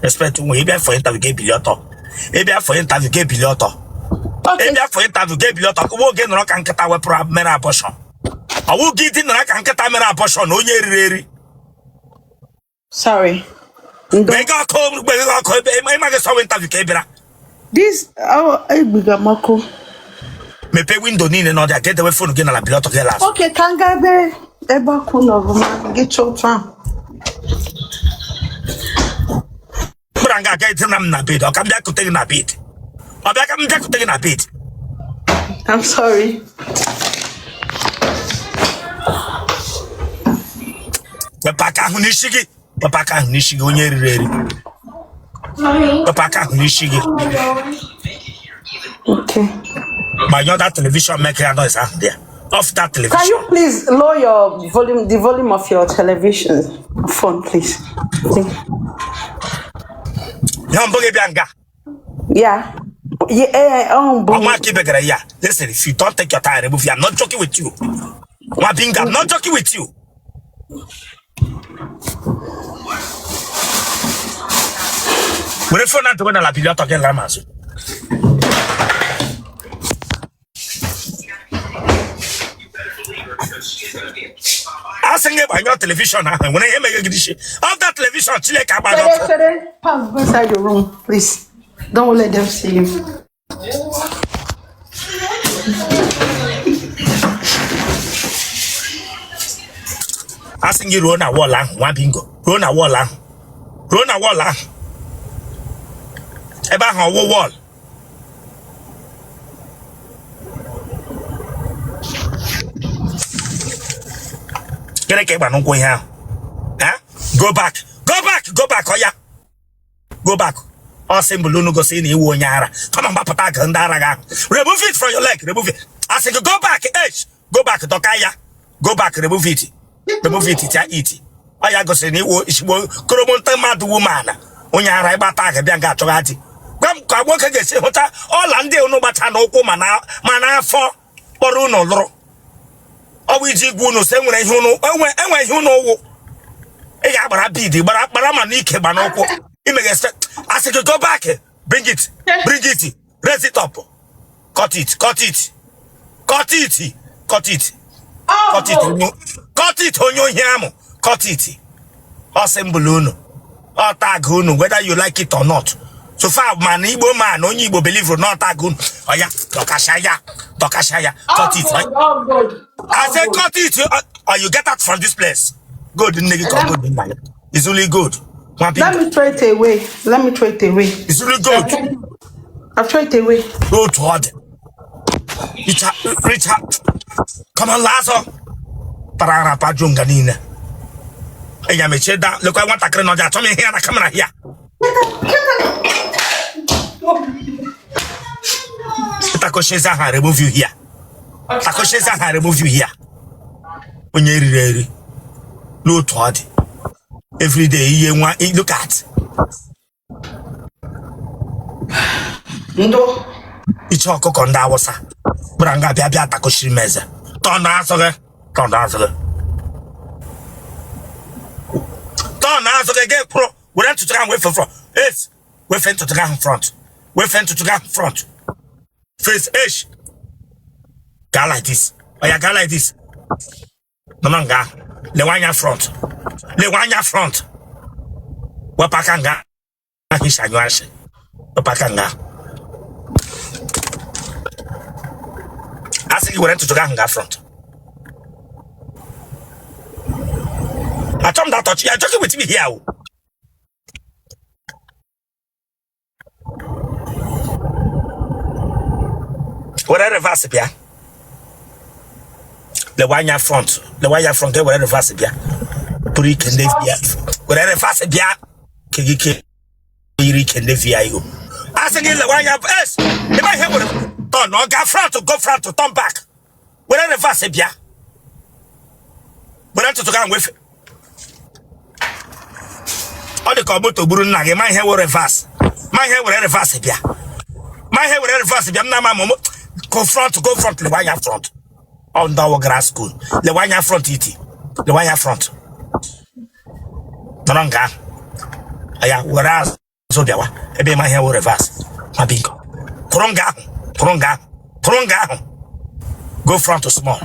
Respect onwe. Ịbịa for interview, ga-ebili ọtọ. Ịbịa for interview, ga-ebili ọtọ. Ịbịa for interview, ga-ebili ọtọ. Nwa oge nọrọ ka nkịta wepụrụ mere abortion. Ọwụ gị dị nọrọ ka nkịta mere abortion, onye riri eri. Sorry. Ndo. Gbega ọkụ, gbega ọkụ ebe ịmaghị sọwa interview ka ị bịara. This oh egbiga m ọkụ. Mepee window niile na ọdịa ka edewe phone gị n'ala, bili ọtọ gị las. Okay, ka m gaa ebe ọkụ nọ ọfụma gị chọọ otu ahụ. Mkpụrụ nga aga edina m na bed, ọ ka m bịa kute gị na bed, ọ bịa ka m bịa kute gị na bed. I'm sorry. Wepụ aka ahụ n'isi gị, wepụ aka ahụ n'isi gị, onye riri eri. Wepụ aka ahụ n'isi gị. Okay. Gbanyụọ that television, make ya noise ahụ dị ya. Off that Can television. you please lower your volume, the volume of your television phone, please? Thank Ihe mbụ gị bịa nga. Yeah. Yeah, oh, boom. Ọnwa ka ibegara ya. Listen, if you don't take your time, remove you. I'm not joking with you. Nwa binga, I'm not joking with you. Were phone ahụ dobe n'ala, bili ọtọ gị lara m azụ. A sị gị gbanyụọ television ahụ, nwere ihe meghe gị isi. Off that television, Chineke agba gị Chere, ọkụ. chere. Pam, go inside the room, please. Don't let them see you. A sị gị ruo na wall ahụ, nwa bingo, ruo na wall ahụ, ruo na wall ahụ, ebe ahụ ọwụ wall. Gịnị ka ị gba n'ụkwụ ihe ahụ? Eh? Go back, go back, go back, oya, go back. Ọ symbol unu gosi na ị wụ onye ara. Kama mgbapụta agụ ndị ara gị ahụ. Remove it from your leg, remove it. A sị gị go back, h go back, dọka ya. Go back, remove it, remove it, tia it. Ọ ya gosiri na ị wụ ezigbo koromonte mmadụ woman, onye ara. Ịgbata agụ bịa nga achọghị adị. Gwa m ka nwoke ga-esi hụta ọla ndị unu gbacha n'ụkwụ ma n'afọ kpọrọ unu lụrụ. Ọ bụ iji gwa unu sị enwere ihe unu enwe, enwe ihe unu wụ. Ị ga-agbara bead, gbara gbara ma n'ike, gba n'ụkwụ imeghe. A sị gị go back, bring it, bring it, raise it up, cut it, cut it, cut it, cut it, cut it, onye cut it, onye ohi amụ, cut it. Ọ symbol unu, ọ tag unu, whether you like it or not. So far ma na Igbo man, onye Igbo believe na ọ tag unu. Oya, dọkasha ya, dọkasha ya, cut it. I say cut it or you get out from this place. Good nne gị ka good nna gị. It's only good. Nwa Let bingo. me throw it away. Let me throw it away. It's only good. I've thrown it away. Otu ọ dị. Richa, richa. Come on, lazọ. Tara ara pajuo nga niile. Ị mechie da, lekwa nwatakịrị nọ dị achọ m ihe ya na camera ya. Takoshezi aha, remove you here. Takoshezi aha, remove you here. Onye riri eri. N'otu ọ dị. Everyday ihe nwa, look at. Ndo. Iche ọkụkọ ndị Awụsa bụra nga bịa bịa takoshiri m eze. Turn azụ gị, turn azụ gị, turn azụ gị. Gị kwụrụ were ntutu gị ahụ wefe front. Es wefe ntutu gị ahụ front, wefe ntutu gị ahụ front, face h gaa like this. Oya, gaa like this. Nọ nga ahụ, lewe anya front, lewe anya front. Wepụ aka nga ahụ isi anyụ asị, wepụ aka nga ahụ. A sị gị were ntutu gị ahụ gaa front. Achọ m that touch ya. Joking with me here o. Were reverse bịa, lewe anya front, lewe anya front. Were reverse bịa, pụrụ ike ndị bịa. Were reverse bịa ke gị ke yiri ike ndị VIO. A sị gị lewe anya es ebe ihe were turn ọ ga front, go front, turn back. Were reverse bịa, were ntutu gị ahụ wefe. Ọ dị ka ọ moto gburu nna gị. Ma ihe were reverse, ma ihe were reverse bịa, ma ihe were reverse bịa. M na ama ma go front, go front, lewe anya front. Ọ ndị ọwụ gara school, lewe anya front, iti lewe anya front. Nọrọ nga ahụ. Ya were azụ bịawa ebe ịma ihe wụ reverse ma bingo. Kwụrụ nga ahụ, kwụrụ nga ahụ, kwụrụ nga ahụ. Go front to small.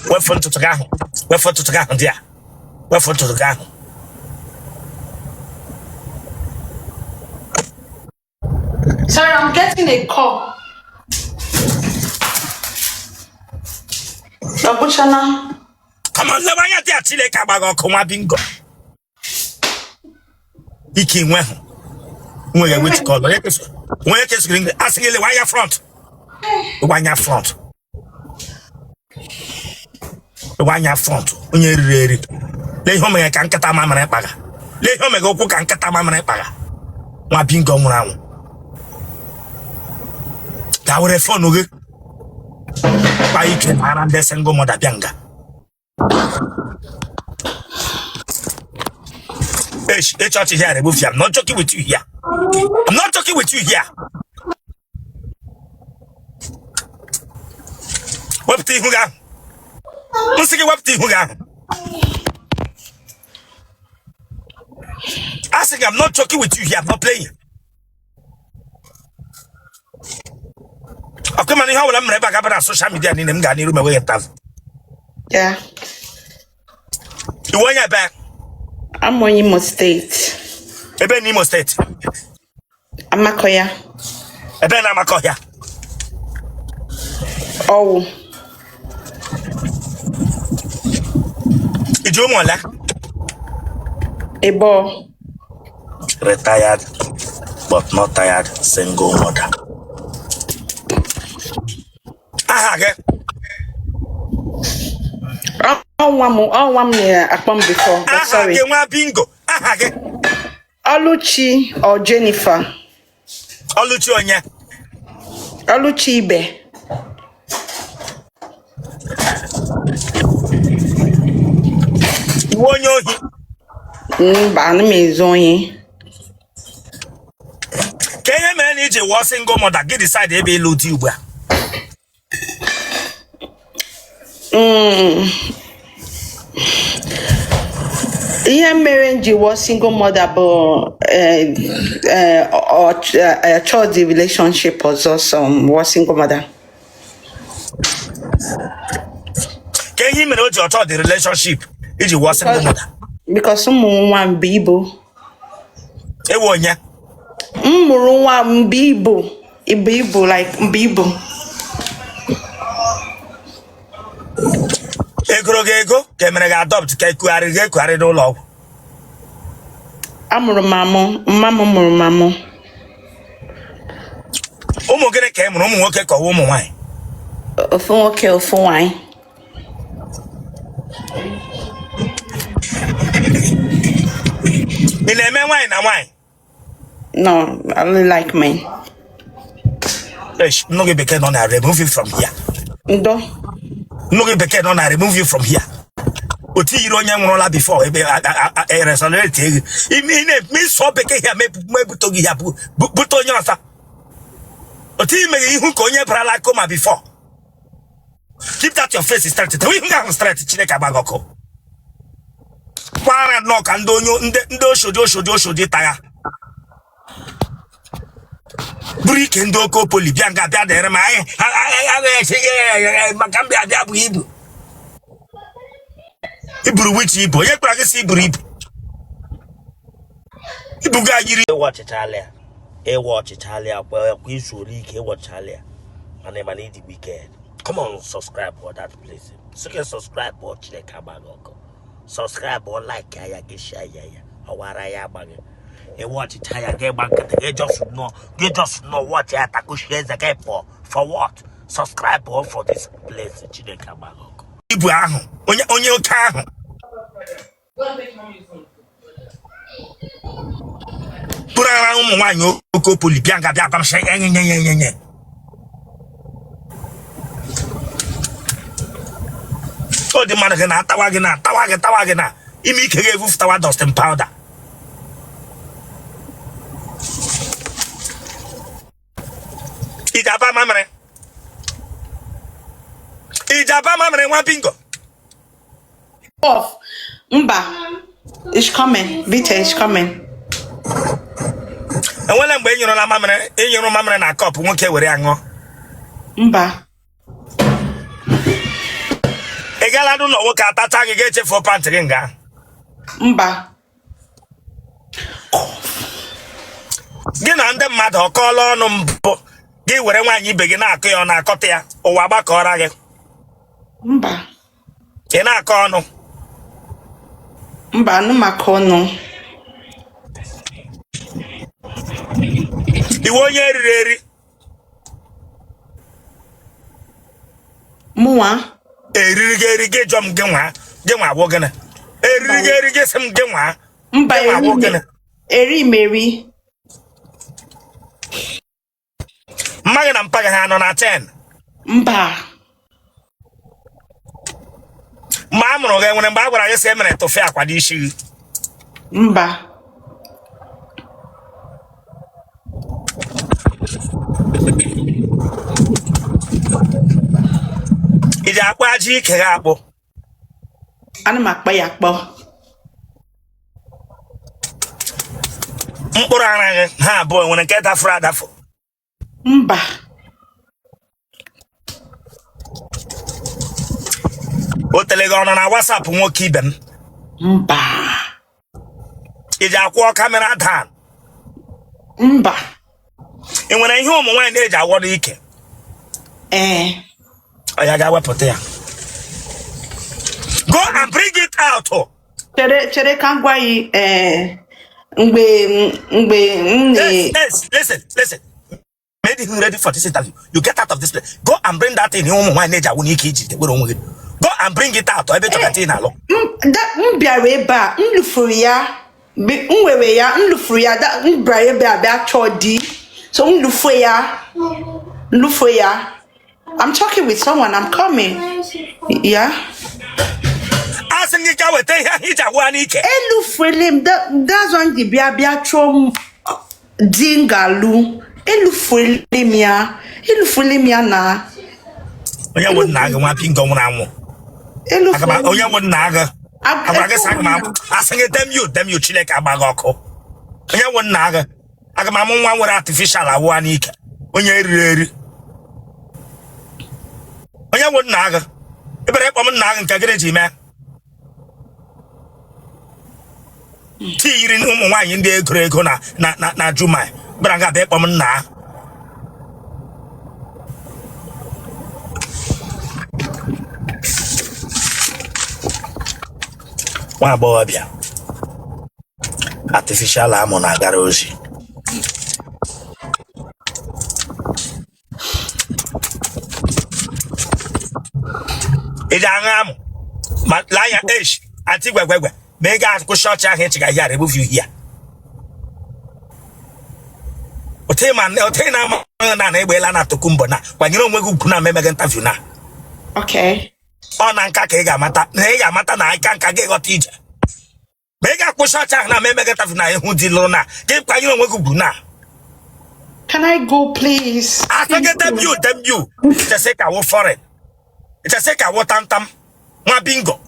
Wefu ntutu gị ahụ, wefu ntutu gị ahụ dị ya, wefu ntutu gị ahụ. Sorry, I'm getting a call. Ọgwụchana. Come on, lewe anya dị a. Chineke agbaghị ọkụ nwa bingo. Ike inwe hụ nweghị which call onye kesịrị gị asị gị lewe anya front, lewe anya front, lewe anya front. Onye riri eri, lee ihe o mere ka nkịta mamịrị kpaga. Lee ihe o mere ụkwụ ka nkịta mamịrị kpaga. Nwa bingo nwụrụ anwụ. Gaa were phone gị kpa ike na ara ndị single mother bịa nga. Church here, remove you. I'm not joking with you here. I'm not joking with you here. Wepụta ihu gị ahụ. M sị gị wepụta ihu gị ahụ. I sị gị I'm not joking with you here. I'm not playing. Ọkụ mana ihe ọ bụla m mere ebe a gaba na social media niile m gaa n'iru mewe ya interview. Yeah. Ị wụ onye ebe? I'm on Imo State. Ebe n'Imo State? Amakoya. Ebe na Amakọhịa? Ọwụ. I ji ụmụ ole? Ịbọ. Retired but not tired single mother. Aha gị? Ọnwa m na-akpọ m before, but Aha sorry. gị, nwa bingo, aha gị? Oluchi or Jennifer. Ọlụchi onye? Oluchi Ibe. Ị wụ onye ohi? Mba, ana m ezu ohi. Ka ihe mere na iji wụọ single mother gị decide ebe ịlụ di ugbu a? Ihe mere m ji wụọ single mother bụ chọọ the relationship ọzọ, so m wụọ single mother. Ka ihe mere o ji ọchọ the relationship iji wụọ single mother? Because ụmụ nwa m bụ ibu. Ewe onye? M mụrụ nwa mgbe ibu ibu ibu like mgbe ibu. Egoro gị ego ka emere gị adopt ka ekugharị gị ekugharị n'ụlọ ọgwụ? Amụrụ m amụ, mma m mụrụ m amụ. Ụmụ gịnị ka ị mụrụ, ụmụ nwoke ka ọ wụ ụmụ nwaanyị? Ofu nwoke, ofu nwaanyị. Ị na-eme nwaanyị na nwaanyị? No, I only like men. Eish, nnụ gị bekee nọ na remove you from here. Ndo. Nnụ gị bekee nọ na remove you from here. Otu yiri onye nwụrụla before ebe resurrect gị. Ime ị na-eme ịsọ bekee ya mebute gị ya bute onye ọzọ. Otu imeghe ihu ka onye barala coma before. Keep that your face straight. Tewe ihu gị ahụ straight. Chineke agba gị ọkụ. Kwara nnọọ ka ndị onye ndị oshodi oshodi oshodi tagha buru ike ndị oke poli bịa nga bịa dịrị m anyị maka mbịa bịa bụ ibu iburu wichi ibu onye kpara gị si iburu ibu ibu ga yiri. Ịwọchichala ya, ịwọchichala ya kwa kwa izu ole ike ịwọchichala ya, mana ịma na ịdị wicked. Come on, subscribe for that place. Sị gị subscribe ọ Chineke agba gị ọkụ. Subscribe ọ like ya gị share ya ya ọwara ya agba gị. Ịwọchicha ya gị gba nkịtị gị just nọ gị just nọ watch ya takushie eze gị pụọ for what? Subscribe ọ for this place. Chineke agba gị ọkụ. Ibu ahụ onye onye oke ahụ bụrụ ara ụmụ nwaanyị oke poli bịa nga bịa gwamsị nye nye nye nye nye ọ dị mmadụ gị na-atawa gị na-atawa gị tawa gị na ime ike gị evufutawa dusting powder. Ijaba mamịrị, ijaba mamịrị nwa bingo. Off. Mba. It's coming. Vita is coming. Enwela mgbe ị nyụrụla mamịrị, ị nyụrụ mamịrị na cup nwoke were ya ṅụọ? Mba. Ị gaala n'ụlọ nwoke atacha gị, ga-echefuo pant gị nga? Mba. Gị na ndị mmadụ ọ kọọla ọnụ mbụ, gị were nwaanyị ibe gị na-akọ ya, ọ na-akọta ya, ụwa gbakọrọ gị? Mba. Ị na-akọ ọnụ? Mba, anụ maka ọnụ. Iwe onye eriri eri? Mụnwa? Eriri gị eri, gị jụọ m gị nwa, gị nwa awụ gịnị? Eriri gị eri, gị sị m gị nwa. Mba. Gị nwa awụ gịnị? Eri m eri. Mma gị na mpa gị ha nọ na 10? Mba. Mgbe a mụrụ gị, enwere mgbe a gwara gị sị emere tụfee akwa n'isi gị? Mba. Ị ji akpụ ajị ike gị akpụ? Ana m akpọ ya akpọ. Mkpụrụ ara gị ha abụọ, nwere nke dafuru adafụ? Mba. O tere gị ọnụ na WhatsApp nwoke ibe m? Mba. Ị ji akwụọ camera down? Mba. Ị nwere ihe ụmụ nwaanyị na-eji awọ n'ike? Ee. Ọ ya ga-ewepụta ya. Go and bring it out. Chere, chere ka m gwa gị, ee, mgbe m na Yes, listen, listen. Made him ready for this interview. You get out of this place. Go and bring that thing ụmụ nwaanyị na-eji awụ n'ike iji were onwe gị. Go and bring it out. Ebe chọkata ị na-alụ. M bịara ebe a, m lụfuru ya, m were ya, m lụfuru ya, m bịara ebe a bịa chọọ di, so m lụfuo ya, m lụfuo ya. I'm talking with someone. I'm coming. Yeah. Asị m gị ka weta ihe ahụ iji awụ ha n'ike. Elufuele m. That's why m ji bịa chọọ m di m ga-alụ. Elufuele m ya, elufuele m ya na Onye nwe nna gị, nwa pingo nwụrụ anwụ? Aga m Elufuele. Onye nwe nna gị? Agwara gị sị aga m asị gị damn you, damn you, Chineke agba gị ọkụ. Onye nwe nna gị? Aga m amụ nwa nwere artificial awụ ha n'ike. Onye eriri eri. Onye nwe nna gị? Ebere ịkpọ m nna gị nke gịnị ji mee? Ti yiri ụmụ nwaanyị ndị egoro ego na Jumai bịara nga abịa ịkpọ m nna. Nwa agbọghọbịa artificial amụ na-agara ozi. Ị ji aṅụ amụ ma lee anya esh ati gwegwegwe ma ị ga-akwụsị ọchị ahụ ịchịga here, remove you here. Ote ma ote na ama na egbeela na atụkụ mbọ na kwanyere onwe gị ugwu na mmemme interview na Okay. Ọ na nka ka ị ga-amata na ị ga-amata na aka nka gị ghọta ije ma ị ga-akwụsị ọchị ahụ na mmemme interview na ịhụ di lụrụ na gị kwanyere onwe gị ugwu na. Can I go, please? Asị gị damn you, damn you. Ichese ka wụ foreign, ichese ka wụ tamtam, nwa bingo.